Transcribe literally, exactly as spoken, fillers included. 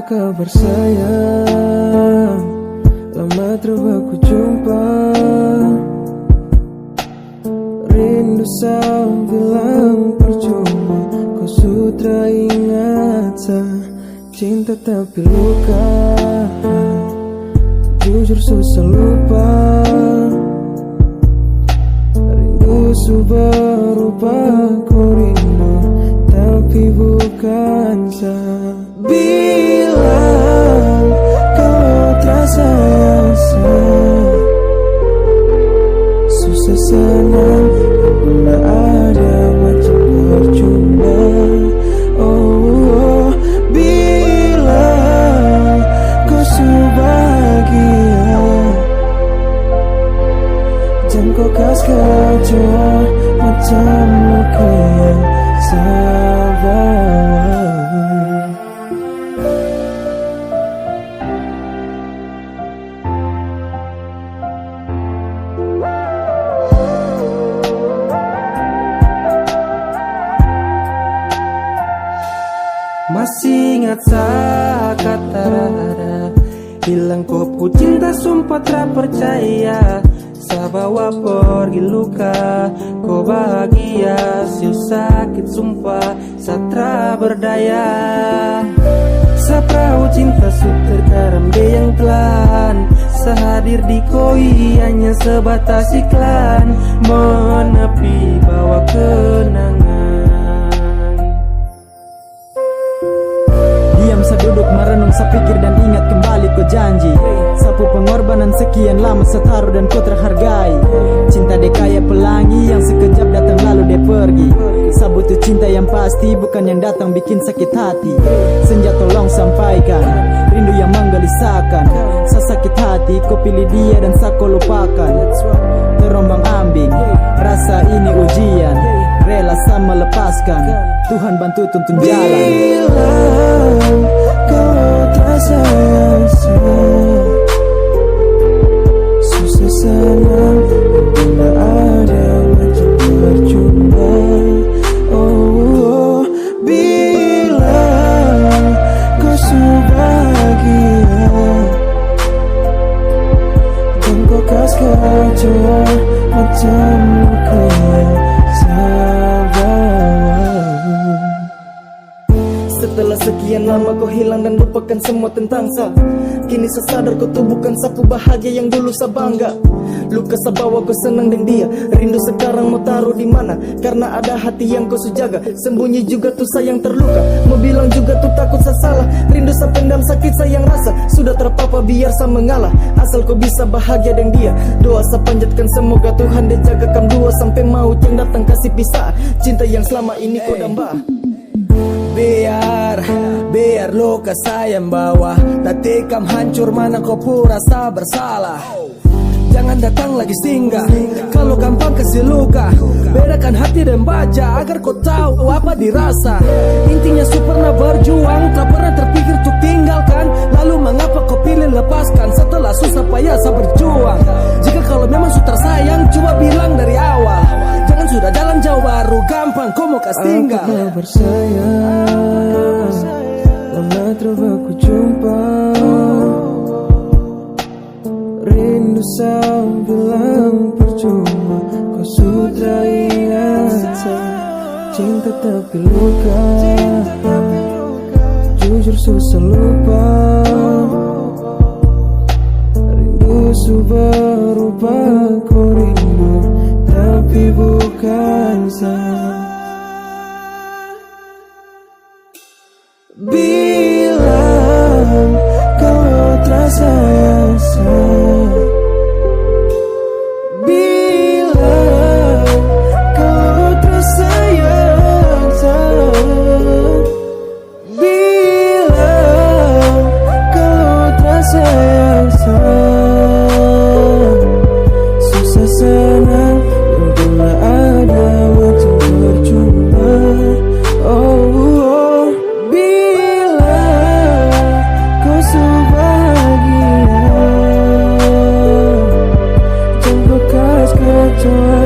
Kabar sayang, lama tra baku jumpa. Rindu sa bilang percuma, ko su tra ingat sa. Cinta tapi luka, jujur susah lupa. Rindu su berubah, ko rindu tapi bukan sa. Bilang kalo tra sayang sa, susah senang, puna ada macam percuma. Oh, oh, bilang ko su bahagia, jang ko kas kecewa macam luka yang sa bawa. Masih ingat sa kata rara, bilang ko pu cinta, sumpa tra percaya. Sa bawa pergi luka, ko bahagia, su sakit sumpa, sa tra berdaya. Sa prau cinta su terkaram deng yang telan, sa hadir di koi hanya sebatas iklan, menepi bawa kenangan. Diam sa duduk marenung, sa pikir dan ingat kembali ko janji. Sa pu pengorbanan sekian lama sa taruh dan ko tra hargai. Cinta de kaya pelangi yang sekejap datang lalu de pergi. Sa butuh cinta yang pasti, bukan yang datang bikin sakit hati. Senja tolong sampaikan rindu yang menggelisahkan. Sa sakit hati, ko pilih dia dan sa ko lupakan. Terombang ambing, rasa ini ujian. Rela sa melepaskan. Tuhan bantu tuntun jalan. Bilang kau tak sayang sa, susah senang bila ada macam percuma. Oh, oh, bilang kau su bahagia. Jang ko kas kecewa macam luka yang sa bawa. Setelah sekian lama ko hilang dan lupakan semua tentang sa, kini sa sadar ko tu bukan sa pu bahagia yang dulu sa bangga. Luka sa bawa ko senang deng dia, rindu sekarang mo taruh di mana? Karna ada hati yang ko su jaga, sembunyi juga tu sayang terluka. Mo bilang juga tu takut sa salah, rindu sa pendam sakit sa yang rasa. Sudah terpapa biar sa mengalah, asal ko bisa bahagia deng dia. Doa sa panjatkan semoga Tuhan de jaga kam dua sampe maut yang datang kasi pisah. Cinta yang selama ini ko damba. Biar, biar luka sayang bawa, tatikam hancur mana ko pura sa bersalah. Jangan datang lagi singgah. Kalau gampang kasi luka, bedakan hati deng baja agar ko tau apa dirasa. Intinya su pernah berjuang, tak pernah terpikir untuk tinggalkan. Lalu mengapa ko pilih lepaskan setelah susah payah sa berjuang? Jika kalau memang su tersayang, coba bilang dari awal. Jangan sudah jalan jauh baru gampang ko mo kas tinggal. Aku tak bersayang, lama tra baku jumpa. Rindu sa bilang percuma, ko su tra ingat sa. Cinta tapi luka, jujur susah lupa. Rindu su berubah, ko rindu tapi bukan sa. Bilang kau tra sayang sa. Bilang kau tra sayang sa. Bilang kau tra sayang sa. Susah senang yang pernah ada macam percuma. Oh, oh. Bilang kau su bahagia, jang ko kas kecewa